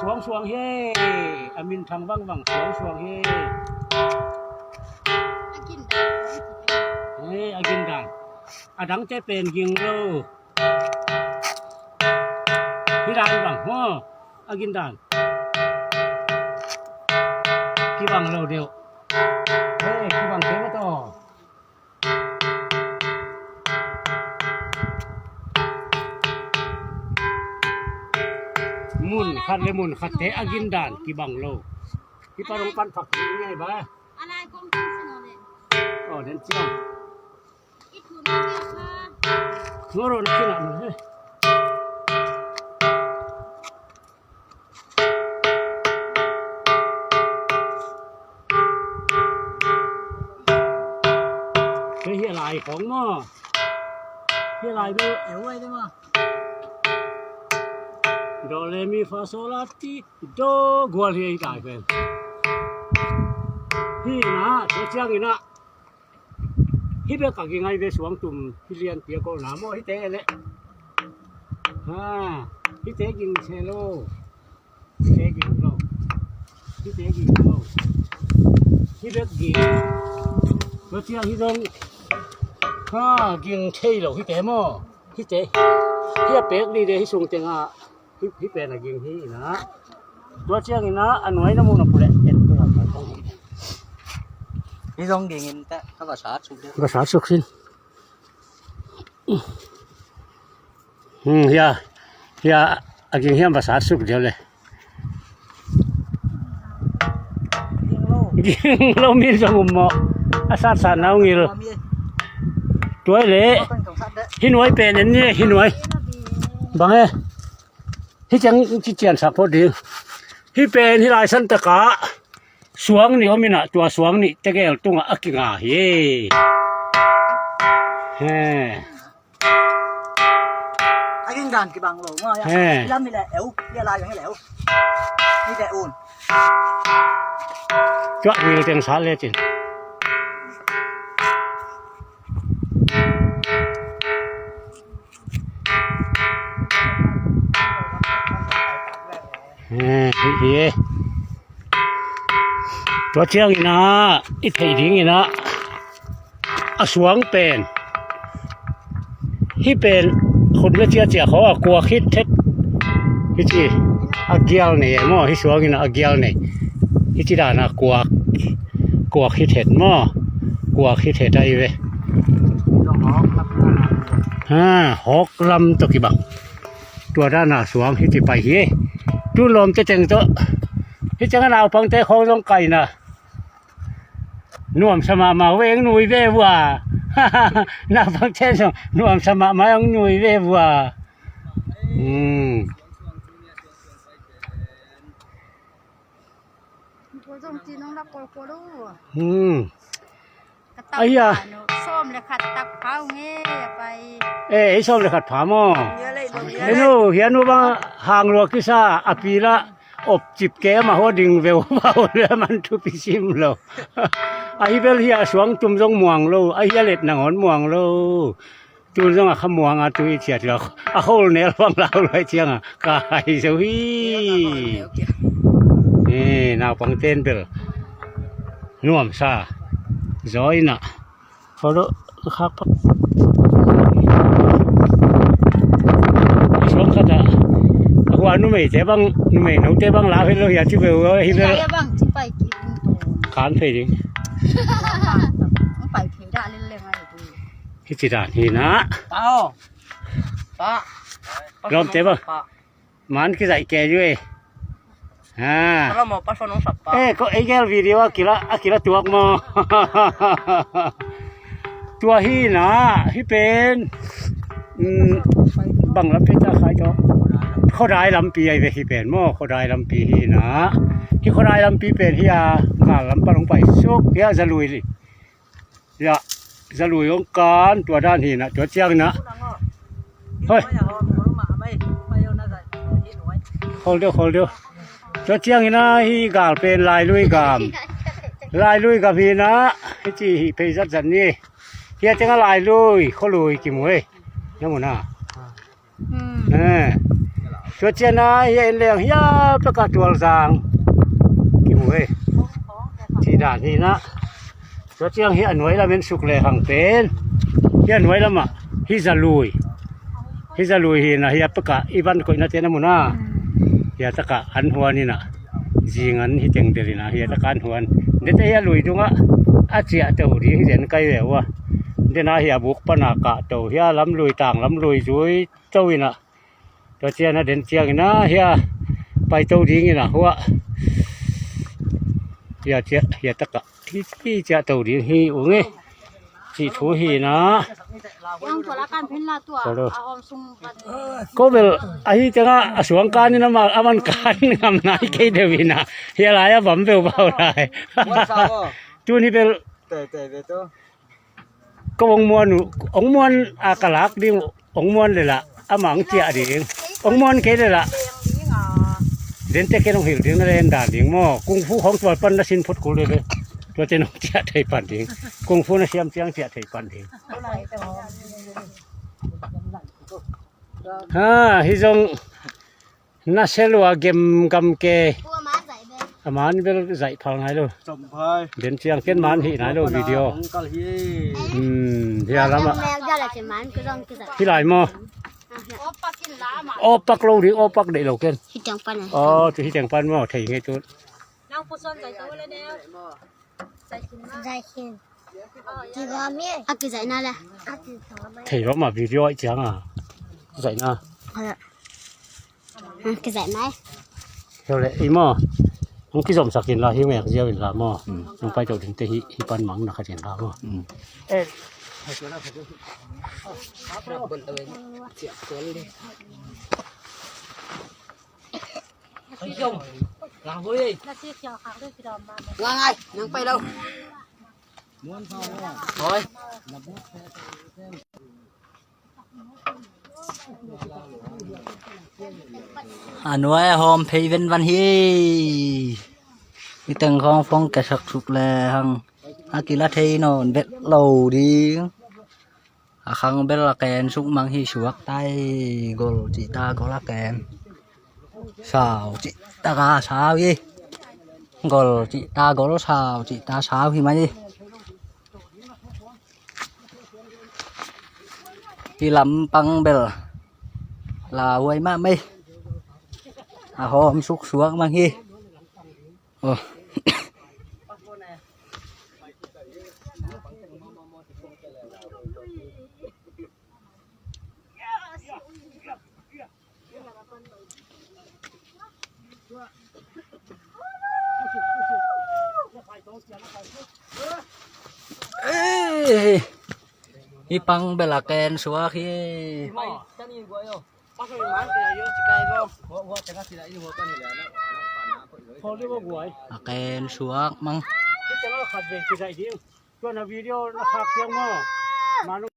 ສວງສວງເຮ ອາມິນທັງວັງວັງສວງສວງເຮ ອາກິນດານ ເຮ ອາກິນດານ ອາດັງເຕເປນຍິງໂລ ພິດານວັງໂຮ ອາກິນດານ ກິວັງໂລເດວ ເຮ ກິວັງເທມະໂຕ ໝຸນຄັດເລໝຸນຄັດເທ ອາກິນດານ ກິບັງໂລ ທີ່ປາລົງປັນຜັກໃຫຍ່ບາ ອາລາຍກົງຈັງສະໜໍເດ ອໍ ເດນຈຽງ ໂນໂຣນກິນອະ ເຮີຍ ເຮຍຫຼາຍຂອງໝໍ ເຮຍຫຼາຍເດີ ເອວໄວ້ເດີໝໍ ໂດເຣມີຟາໂຊລາຕີໂດ ກວນເຮຍຫຼາຍເປັນ ຮີນະ ໂຕຈຽງອີນະ ຮີເບກະກິໄງເວສວງຕຸມ ຮີລຽນເປຍໂກນາໝໍ ຮີເຕເລ ຮາ ຮີເຕກິງເຊໂລ ເຕກິງໂລ ຮີເຕກິງໂລ ຮີເບກກິງ ໂຕຈຽງຮີດົງ ຮາ ກິງເຊໂລ ຮີເຕໝໍ ຮີເຕ ຮີເປກດີເດ ຮີສູງເຕັງອາ ຮີ ຮີເປນອາກິງຮີນະ ຕົວຈຽງນີ້ນະ ອາໜວຍນະໝູນະພຸແລະ ເປັນຕົວ ນີ້ຕ້ອງກິນແຕ່ ເຂົາກໍສາດສຸກເດ້ ກໍສາດສຸກຊິ ອືມ ເຮຍ ເຮຍ ອາກິງເຮຍ ປະສາດສຸກດຽວເລີຍ ຍິງໂລ ຍິງໂລ ມີສະຫຸມເໝາະ ອາສາດສານນາວງິງ ຕົວເລ ເຂົາເປັນຂອງສັດເດ້ ຮີໜວຍເປັນອັນນີ້ ຮີໜວຍ ບັງເອ ຮີຈັ່ງຈິຈຽນສາໂພດີ ຮີເປນ ຮີລາຍສັນຕະກະ ສວງນີ້ເຂົາມີນະ ຕົວສວງນີ້ ຕະແກວຕຸງອາກິງາເຮ ແຮ ອາກິງການກິບັງໂລ ງໍ ແຮ ລຳນີ້ແຫຼະ ເອວ ເວລາຢ່າງນີ້ແຫຼະ ນີ້ແຫຼະອູນ ຈວກນີ້ເຕັງສາເລຈິນ ເອີ ເອີ ຕົວຈຽງອີນະ ອີເພຍດິງອີນະ ອາສວງເປັນ ຮີເປັນ ຄົນເວເຈຍເຈຍເຂົາວ່າກວກຮີດເທັດ ຮີຈີ ອາກຽວເນ ໝໍ ຮີສວງອີນະ ອາກຽວເນ ຮີຈີດານະ ກວກ ກວກຮີດເທັດ ໝໍ ກວກຮີດເທັດໄດ້ເວ ຮາ ຮອກລຳຕົກກິບັງ ຕົວດ້ານໜ້າສວງ ຮີຈີໄປເຮ ຈູລອມຈະເຈັງໂຕ ຮີຈັ່ງນາວຟັງແຕ່ຂອງສອງໄກນະ ນວມສະມະມາເວງນຸຍເວວາ ນາວຟັງແຕ່ສອງ ນວມສະມະມາເວງນຸຍເວວາ ອືມ ອືມ ກະຕັບ ອາຍາ ໂຊມແລະຂັດຕັກເຜົາເງ ໄປ ເອ ໂຊມແລະຂັດຜາໝໍ ເຮໂນ ເຮໂນວ່າຫ່າງຫຼວງກິສາ ອາປີລະ ອົບຈິບແກມາຫົວດຶງເວວເບົາເຫຼືອມັນທຸປິຊິມໂລ ອາຮີເບລເຮຍສວງຕຸມຊົງມ່ວງໂລ ອາເຮຍເລັດນາງອອນມ່ວງໂລ ຕູນຈັ່ງອາຄະມ່ວງອາຕຸຍເຈຍດລອກ ອາໂຄລແນວຟັງລາວລວຍຈຽງອາກາຍສະວີ ນີ້ນາວປັງເຕນເບລ ນວມຊາ ຈອຍນະ ເຂົາເລາະຄັກພັກ ສອງຄະນະ ອາຫົວນຸເມເຕບັງ ນຸເມນົເຕບັງລາວເຮັດໂລເຮຍຈິເວວເອີຍ ເຮັດໂລ ຄານເພດິ ໄປເພດາເລ່ນແລງ ເຮັດຈິດານ ຮີນະ ປາ ປາ ລອມເຕະບໍ່ ປາ ມັນຄືໃສ່ແກ່ຢູ່ເອ ອາ ປາລະໝໍ ປາຊອນນ້ອງສັບປາ ເອ ກໍໄອ້ແກ້ວວິດີໂອ ອາກິລະ ອາກິລະຕົວກໝໍ ຕົວຮີນະ ຮີເປັນ ອືມ ບັງລຳປີຕາຂາຍຕໍ່ ເຂົາໄດ້ລຳປີໄອ້ເວ ຮີເປັນໝໍ ເຂົາໄດ້ລຳປີຮີນະ ຮີເຂົາໄດ້ລຳປີເປັນຮີອາ ການລຳປາລົງໄປ ສຸກເດ ຈະລຸຍ ຍະ ສະລຸຍອົງການ ຕົວດ້ານຫີນນະ ຕົວຈຽງນະ ເຮີຍ ໂຄລດຽວ ໂຄລດຽວ ຕົວຈຽງຫີນນະ ຮີການເປັນລາຍລຸຍກາມ ລາຍລຸຍກາມຫີນນະ ຮີຈີຫີເພສັດສັນນີ້ ເຮັດຈັ່ງລາຍລຸຍ ໂຄລຸຍກິມເວີຍ ນະໝູນະ ອືມ ເອີ Tua ciang a hia en leng hia paka tual zang. Ki mu e. Ti dan hi na. Tua ciang hia nuai la men suk le hang pen. Hia nuai la ma. Hi za lui. Hi za lui hi na hia paka i van koi na te na mu na. Hia taka an huan hi na. Zingan hi teng del hi na hia taka an huan. De te hia lui dunga. A cia tau di hi den kai ve wa. De na hia buk pana ka tau hia lam lui tang lam lui zui tau hi na. Tua ciang na den ciang na hia pai tau ding na hua. Hia cia hia taka hi hi cia tau ding hi u nge. Ci thu hi na. Yang tua la kan phin la tua. Ko bel a hi ciang a suang kan ni na ma a man kan ngam nai kei de wi na. Hia lai a bam beu bau lai. Tu ni bel. Ko ong muan ong muan a kalak ding. Ong muan le la a mang cia ding. Ong muan ke le la. Den te ke nong hil ding na len dan ding mo. Kung fu khong tual pan na sin phut kul le le. Tua te nong cia thei pan ding. Kung fu na siam ciang cia thei pan ding. Ha hi zong. Na se lua gem gam ke. Aman bel zai phal ngai lo. Den ciang ken man hi nai lo video. Hia lama. Hi lai mo. O pak lo ding o pak de lo ken. O tu hi teng pan mo thei ngai tu. Nang puson zai tu le neu. Zai khin. Zai khin. Ki gom ye. A ki zai na la. A ki gom. Thei lo ma video ai ciang a. Zai na. Ki zai mai. Heo le i mo. Ang ki zom sakin la hi mek zia win la mo. Ang pai to din te hi hi pan mang na ka din la mo. Eh. Nga ngai, nang pai lo. Hoi. ອາ ໜ່ວຍຫອມເພເວັນວັນຮີ ມີແຕ່ງຂອງຟອງແກະສັກສຸກແລງ ອາກິລະເທນອນເບັດເຫຼົ່າດີ. ອາຄັງເບັລະແກນສຸກມັງຮີສວກໄຕ ກົນຈິຕາກໍລະແກນ ສາວຈິຕາກາສາວອີ ກົນຈິຕາກໍລະສາວຈິຕາສາວຮີໄມ ຮີລຳປັງເບັລ ລາວວຍມາໄມ ອາຫອມສຸກສວກມັງຮີ. ໂອ້ ເອີ ຮີປັງເບັລະແກນສວກຮີ. ອາແກນສວກມັງ.